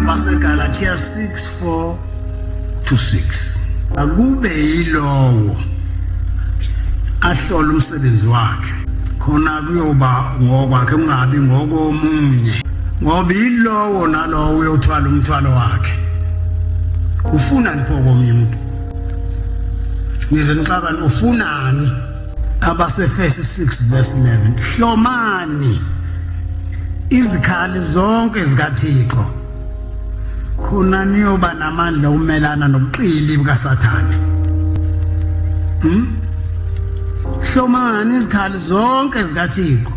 AbaseGalatia 6:4 to 6. Akube yilowo ahlola umsebenzi wakhe, khona kuyoba ngokwakhe ungabi ngokomunye, ngoba yilowo nalowo uyothwala umthwalo wakhe. Ufunani pho komunye umuntu? Ngize ngixabane, ufunani? AbaseEfesu 6 verse 11, hlomani izikhali zonke zikaThixo, khona niyoba namandla ukumelana nobuqili bukaSathane. Hlomani izikhali zonke zikaThixo,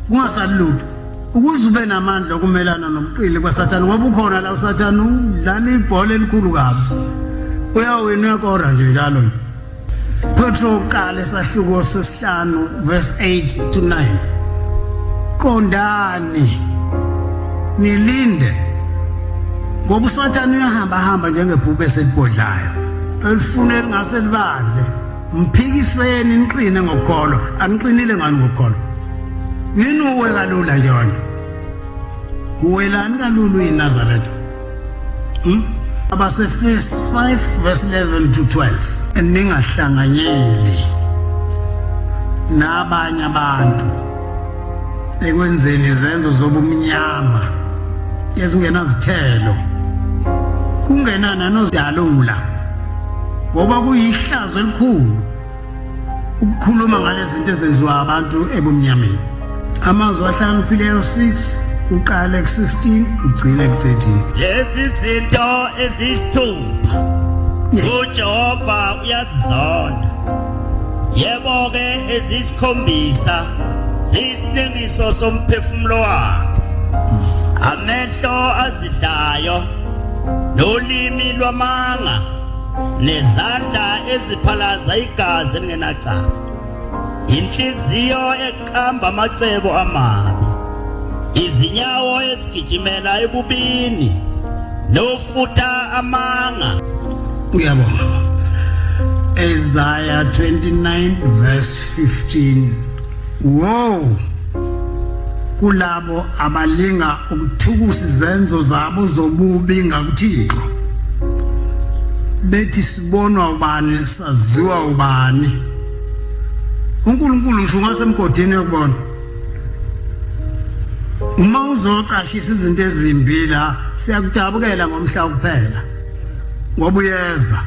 kungasali lutho, ukuze ube namandla okumelana nobuqili kwaSathane, ngoba ukhona la uSathane udlala ibhola elikhulu kabi, uyawina uyakora nje njalo nje. Petro uqala isahluko sesihlanu verse 8 to 9. Qondani nilinde, ngoba uSathane uyahamba hamba njengebhubesi elibhodlayo elifuna elingase libadle. Mphikiseni niqine ngokukholwa. Aniqinile ngani ngokukholwa? Yini uwe kalula nje wena? Uwelani kalula uyiNazaretha? AbaseEfesu 5 verse 11 to 12. Ningahlanganyeli nabanye abantu ekwenzeni izenzo zobumnyama ezingenazithelo, kungenana nozidalula, ngoba kuyihlazo elikhulu ukukhuluma ngalezi zinto ezenziwa abantu ebumnyameni. Amazwi ahlakaniphileyo 6 uqale ku-16 ugcine ku-13. Lezi zinto eziyisithupha uJehova uyazizonda, yebo-ke eziyisikhombisa ziyisinengiso somphefumulo wakhe. Amehlo azidlayo, nolimi lwamanga, nezandla eziphalaza igazi elingenacala, inhliziyo eqamba amacebo amabi, izinyawo ezigijimela ebubini, nofutha amanga. Uyabonga. Isaiah 29 verse 15. Wo kulabo abalinga ukuthukusa izenzo zabo zobubi ngakuThixo, bethi sibonwa ubani, saziwa ubani. uNkulunkulu ngisho ungasemgodini uyakubona. Uma uzocashisa izinto ezimbi la, siyakudabukela ngomhla kuphela, ngoba uyeza.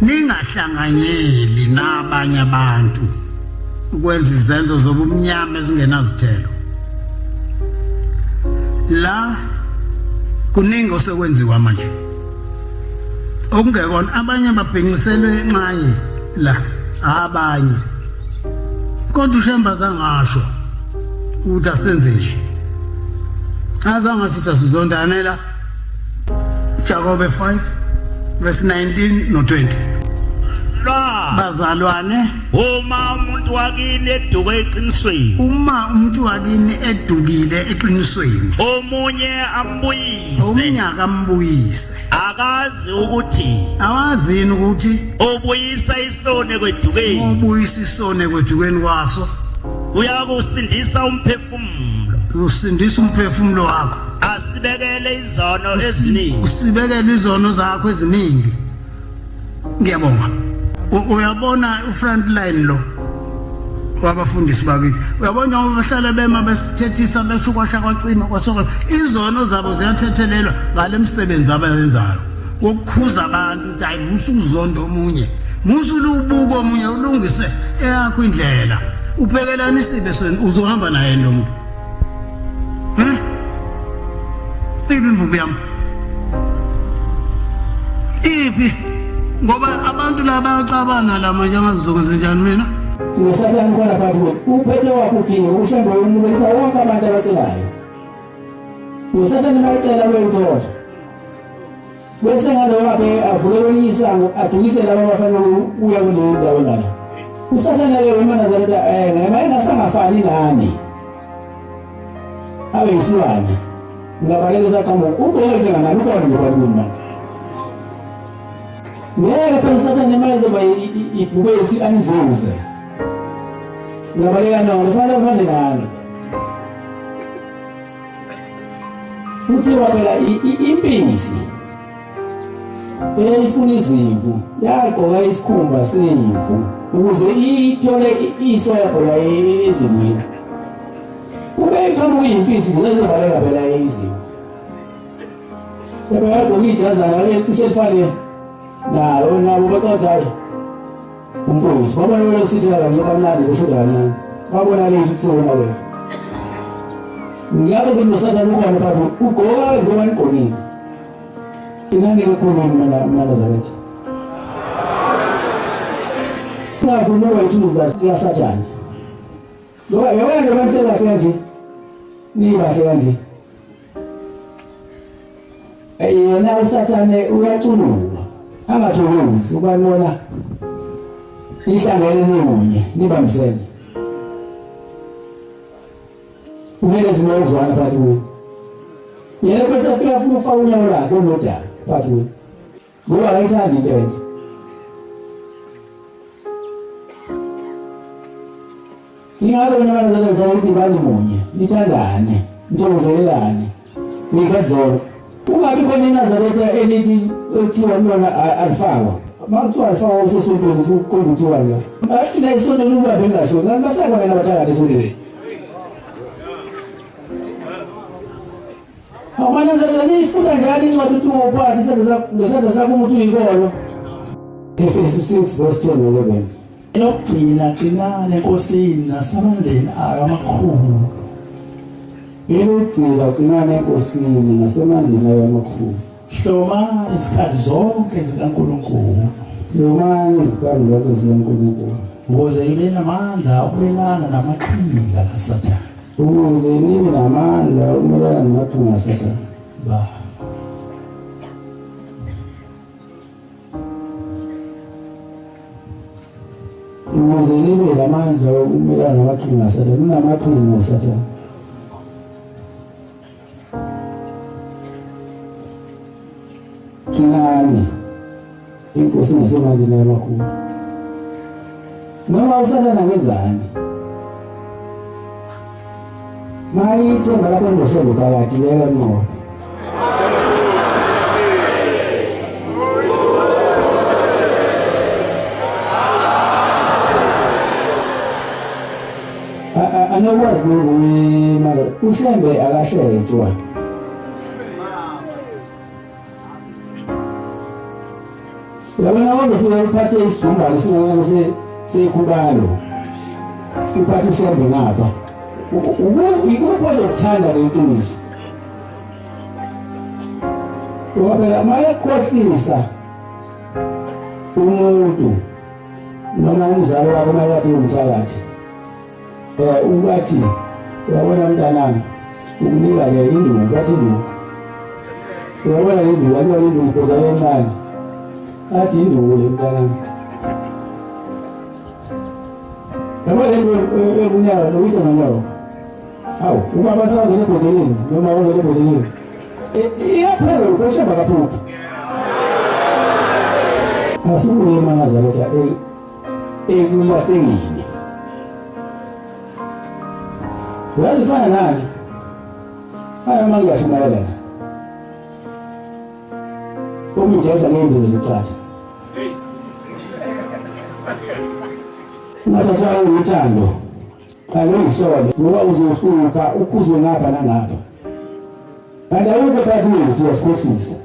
Ningahlanganyeli nabanye abantu ukwenza izenzo zobumnyama ezingenazithelo. La kuningi osekwenziwa manje okungekona, abanye babhinqiselwe enxanye la, abanye kodwa uShemba zangasho ukuthi asenze nje, azangasho ukuthi asizondane la. Jakobe 5 verse 19 no 20. Bazalwane, uma umuntu wakini eduke eqinisweni, uma umuntu wakini edukile eqinisweni, omunye ambuyise, omunye akambuyise, akazi ukuthi, awazini ukuthi ubuyisa isoni ekwedukeni, ubuyisa isoni ekwedukeni kwaso, uyakusindisa umphefumulo, usindisa umphefumulo wakho, asibekele izono eziningi, usibekele izono zakho eziningi. Ngiyabonga. Uyabona ufront line lo wabafundisi bakithi, uyabona njengoba bahlala bema besithethisa besho kwasha kwacima kwasoka, izono zabo ziyathethelelwa ngale msebenzi abayenzayo wokukhuza abantu ukuthi hayi, musu uzonda omunye, musu ulubuka omunye, ulungise eyakho indlela, ubhekelana isibe sweni, uzohamba naye lo muntu. Iphi imvubu yami? Iphi? Ngoba abantu laba bayaxabana la manje, angazizokwenza njani mina? Usathane khona phakathi kwethu, uphethe wakho ukinga, uShembe uyomubekisa wonke abantu abacelayo. Usathane mayecela uyothola, bese ngalowo wakhe avule kwelinye isango adukise labo abafanele ukuya kuleyo ndawo ngale. Usathane-ke wemaNazaretha ngema engasangafani nani, abe yisilwane, ngabaleka saqhamuka ugqoke njenganani, ukhona nje phakathi manje. Ngeke phela usathane mayezoba ibhubesi anizuze, ngabaleka nonke, fanele afane nani. Kuthiwa phela impisi eyifuna izimvu yagqoka isikhumba semvu ukuze ithole isobho la ezimvini. Kube iqhamuka impisi nje phela izimvu. Yebo yagqoka ijazana elicishe lifane nayo nabo baxoxa hayi umfowethu babona wena sithela kancane kancane kusho kancane babona le ukuthi wena wena ngiyake ke nosathane ukhona phakathi ugqoka njengoba nigqokile inani kakhulu mana Nazaretha ngafuna ukuba ithuluzi likaSathane ngoba yabona nje abantu kahle kanje nibahle kanje yena uSathane uyacunuka angathokozi ukubona nihlangene nimunye nibambisene uvele izimo ukuzwana phakathi kwenu yena bese afika afuna ufaka unyawo lakhe olodaka phakathi kwenu ngoba akayithandi into enje. Ingakho mina manazana ngifuna ukuthi bani munye nithandane nithokozelelane niyikhathi zonke ungabi khona iNazaretha elithi ethiwa kulona alifakwa uma kuthiwa alifakwa usesontweni usuqonda ukuthiwani la isontweni ukuba bengasho kanti basekhona nabathakathi esontweni. AmaNazaretha niyifunda njalo incwadi ukuthi ungawuphathi ngesandla sakho ukuthi uyikolo. Efesu 6 verse 10 11. Elokugcina qinani eNkosini nasemandleni ayo amakhulu. Elokugcina qinani eNkosini nasemandleni ayo amakhulu. Hlomani izikhathi zonke zikaNkulunkulu. Hlomani izikhathi zonke zikaNkulunkulu. Ukuze nibe namandla okumelana namaqhinga kaSathane. Ukuze nibe namandla okumelana namaqhinga kaSathane. Ba. Ukuze nibe namandla okumelana namaqhinga kaSathane. Unamaqhinga uSathane. Qinani inkosi nasemandleni amakhulu. Noma uSathane angenzani? Mayithemba lapho ngoshembe phakathi leka ngqo. Anokwazi nokuyi uShembe akahletshwa. Yabona wazofika uphathe isijumbane sincane sekhubalo. Uphathe uShembe ngapha. Ikuphi ozokuthanda le qiniso? Ngoba phela mayekhohlisa umuntu noma umzali wakho mayekade ungumthakathi. Ukathi uyabona mntanami ukunika le induku bathi induku. Uyabona le induku akuyona induku ibhodlela encane. Athi induku le mntanami. Yabona le nto ekunyawo nokuhle nonyawo. Hawu ubaba sawuzele ebhodleleni noma wazele ebhodleleni. Iyaphela uShembe akaphuphi. Asibuye emaNazaretha ekulahlekile. Uyazi fana nani? Fana noma ngiyashumayela la. Umuntu eza ngembiza zokucatha. Ungathathwa uthando. Qale uyihlole ngoba uzohlupha ukhuzwe ngapha nangapha. Kanti awukho phakathi kwethu uyasikhohlisa.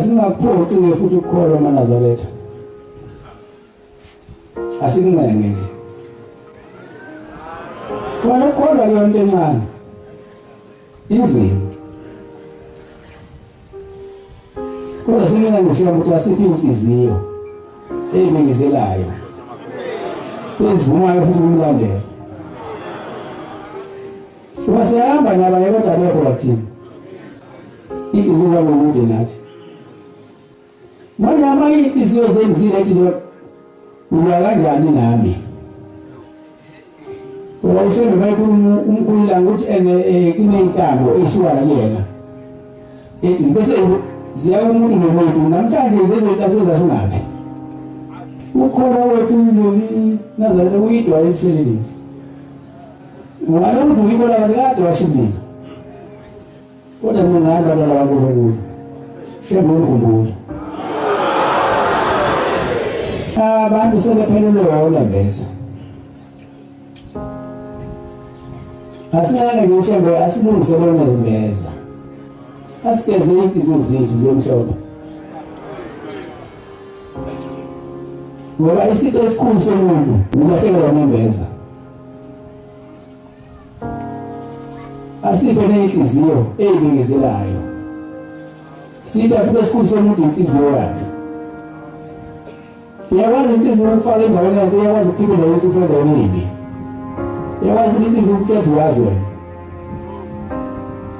Singakuphoqi futhi ukukholwa amaNazaretha. Asikunenge nje. Kona ukukholwa kuyonto encane. Inzima. Kodwa sincenge ufika ukuthi asiphi inhliziyo eyibingizelayo. Ezivumayo futhi ukumlandela. Kuba siyahamba nabanye kodwa abekho la thina. Inhliziyo zabo kude nathi. Manje ama inhliziyo zenzile inhliziyo ulwa kanjani nami? Ngoba uShembe mayekhuluma umkhulula ukuthi ene kunentambo esuka la kuyena. Ethi bese ziya umuntu nomuntu namhlanje lezo ntambo sezashungaphi. Ukhona wethu leli Nazaretha kuyidwala elihlelelezi. Ngalo muntu uyikhola kade washumile. Kodwa ncingani bantwana bakaNkulunkulu, Shembe unikhumbule. Abantu sebephelelwe unembeza. Asincenge nje uShembe asilungisele unembeza. Asigeze inhliziyo zethu zomhlophe. Ngoba isitho esikhulu somuntu ulahlekelwa unembeza. Asiphe nenhliziyo eyibikezelayo. Sithi afike esikhulu somuntu inhliziyo yakhe. Iyakwazi inhliziyo ukufaka endaweni yakhe, iyakwazi ukukhipha endaweni ufike endaweni embi. Iyakwazi futhi inhliziyo ukutshela uyazi wena.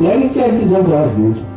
Iyakutshela inhliziyo ukuthi awazi lutho.